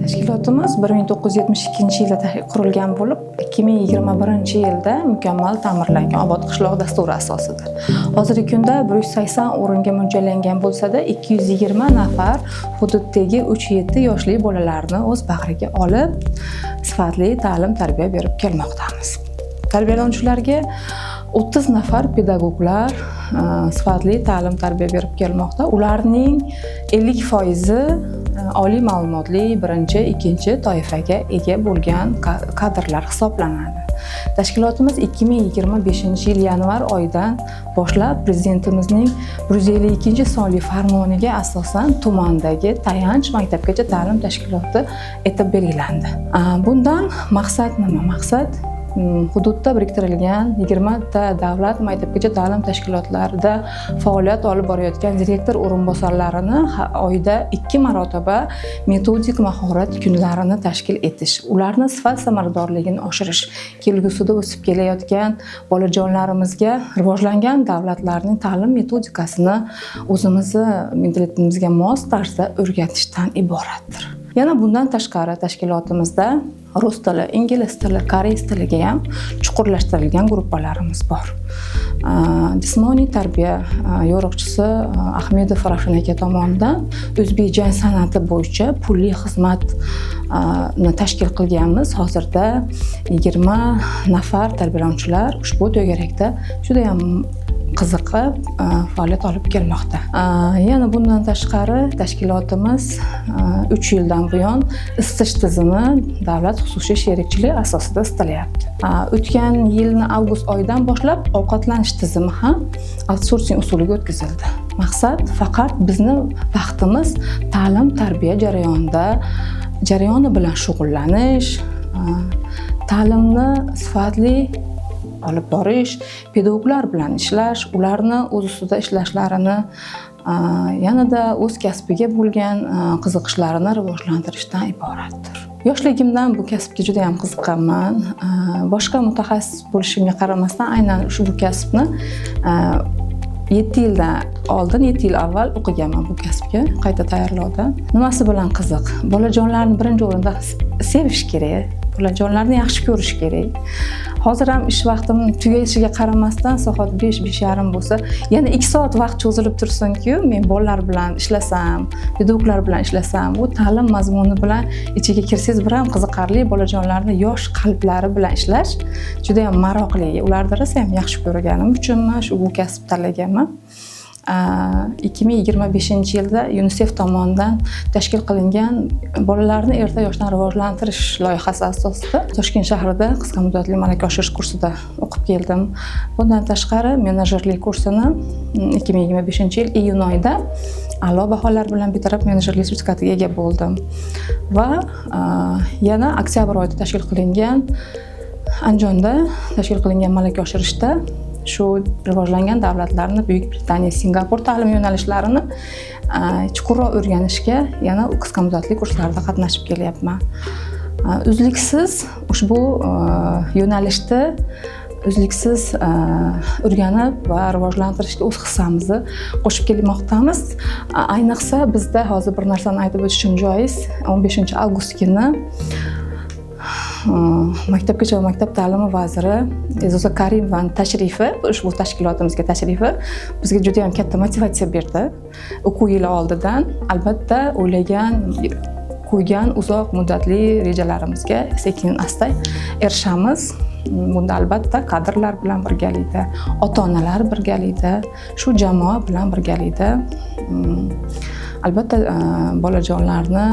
Tashkilotimiz 1972-yilda qurilgan bo'lib, 2021-yilda mukammal ta'mirlangan "Obod qishloq" dasturi asosida. Hozirgi kunda 180 o'ringa mo'ljallangan bo'lsa-da, 220 nafar hududdagi 3-7 yoshli bolalarni o'z bag'riga olib, sifatli ta'lim tarbiya berib kelmoqdamiz. Tarbiyalanuvchilarga 30 nafar pedagoglar sifatli ta'lim tarbiya berib kelmoqda. Ularning 50 foizi oliy ma'lumotli birinchi, ikkinchi toifaga ega bo'lgan kadrlar hisoblanadi. Tashkilotimiz 2025 yil yanvar oyidan boshlab Prezidentimizning 152-sonli farmoniga asosan tumandagi tayanch maktabgacha ta'lim tashkiloti etib belgilandi. Bundan maqsad nima? Maqsad hududda biriktirilgan 20 ta davlat maktabgacha ta'lim tashkilotlarida faoliyat olib borayotgan direktor o'rinbosarlarini oyda ikki marotaba metodik mahorat kunlarini tashkil etish, ularni sifat samaradorligini oshirish, kelgusida o'sib kelayotgan bolajonlarimizga rivojlangan davlatlarning ta'lim metodikasini o'zimizni mentalitetimizga mos tarzda o'rgatishdan iboratdir. Yana bundan tashqari, tashkilotimizda rus tili, ingliz tili, koreys tiliga ham chuqurlashtirilgan gruppalarimiz bor. Jismoniy tarbiya yo'riqchisi Ahmedov Ravshan aka tomonidan o'zbek jang san'ati bo'yicha pulli xizmatni tashkil qilganmiz. Hozirda 20 nafar tarbiyalanuvchilar ushbu to'garakda judayam qiziqib faoliyat olib kelmoqda. Yana bundan tashqari, tashkilotimiz 3 yildan buyon isitish tizimi davlat xususiy sherikchilik asosida isitilyapti. O'tgan yilni avgust oyidan boshlab ovqatlanish tizimi ham outsourcing usuliga o'tkazildi. Maqsad faqat bizni vaqtimiz ta'lim tarbiya jarayoni bilan shug'ullanish, ta'limni sifatli olib borish, pedagoglar bilan ishlash, ularni o'z ustida ishlashlarini, yanada o'z kasbiga bo'lgan qiziqishlarini rivojlantirishdan iboratdir. Yoshligimdan bu kasbga juda yam qiziqqanman. Boshqa mutaxassis bo'lishimga qaramasdan, aynan ushbu kasbni 7 yildan oldin, 7 yil avval o'qiganman bu kasbga qayta tayyorlovda. Nimasi bilan qiziq? Bolajonlarni birinchi o'rinda sevish kerak, bolajonlarni yaxshi ko'rish kerak. Hozir ham ish vaqtim tugashiga qaramasdan, soat 5, 5:30 bo'lsa, yana 2 soat vaqt cho'zilib tursinku, men bolalar bilan ishlasam, pedagoglar bilan ishlasam, bu ta'lim mazmuni bilan ichiga kirsangiz, bir ham qiziqarli. Bolajonlarni yosh qalblari bilan ishlash juda yam maroqli. Ularni rosa ham yaxshi ko'rganim uchunmi, shu bu kasb tanlaganman. 2025-yilda YUNISEF tomonidan tashkil qilingan bolalarni erta yoshdan rivojlantirish loyihasi asosida Toshkent shahrida qisqa muddatli malaka oshirish kursida o'qib keldim. Bundan tashqari, menejerlik kursini 2025-yil iyun oyida a'lo baholar bilan bitirib, menejerlik sertifikatiga ega bo'ldim va yana oktyabr oyida tashkil qilingan, Andijonda tashkil qilingan malaka oshirishda shu rivojlangan davlatlarni, Buyuk Britaniya, Singapur ta'lim yo'nalishlarini chuqurroq o'rganishga yana qisqa muddatli kurslarda qatnashib kelyapman. Uzluksiz ushbu yo'nalishda uzluksiz o'rganib va rivojlantirishga o'z hissamizni qo'shib kelmoqdamiz. Ayniqsa bizda hozir bir narsani aytib o'tishim joiz: 15 avgust kuni maktabgacha va maktab ta'limi vaziri E'zoza Karimovani tashrifi, ushbu tashkilotimizga tashrifi bizga juda yam katta motivatsiya berdi. O'quv yili oldidan albatta o'ylagan, qo'ygan uzoq muddatli rejalarimizga sekin asta erishamiz. Bunda albatta kadrlar bilan birgalikda, ota onalar birgalikda, shu jamoa bilan birgalikda albatta bolajonlarni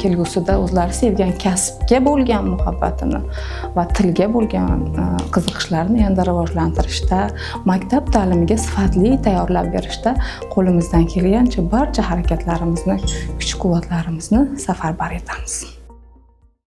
kelgusida o'zlari sevgan kasbga bo'lgan muhabbatini va tilga bo'lgan qiziqishlarini yanada rivojlantirishda, maktab ta'limiga sifatli tayyorlab berishda qo'limizdan kelgancha barcha harakatlarimizni, kuch quvvatlarimizni safarbar etamiz.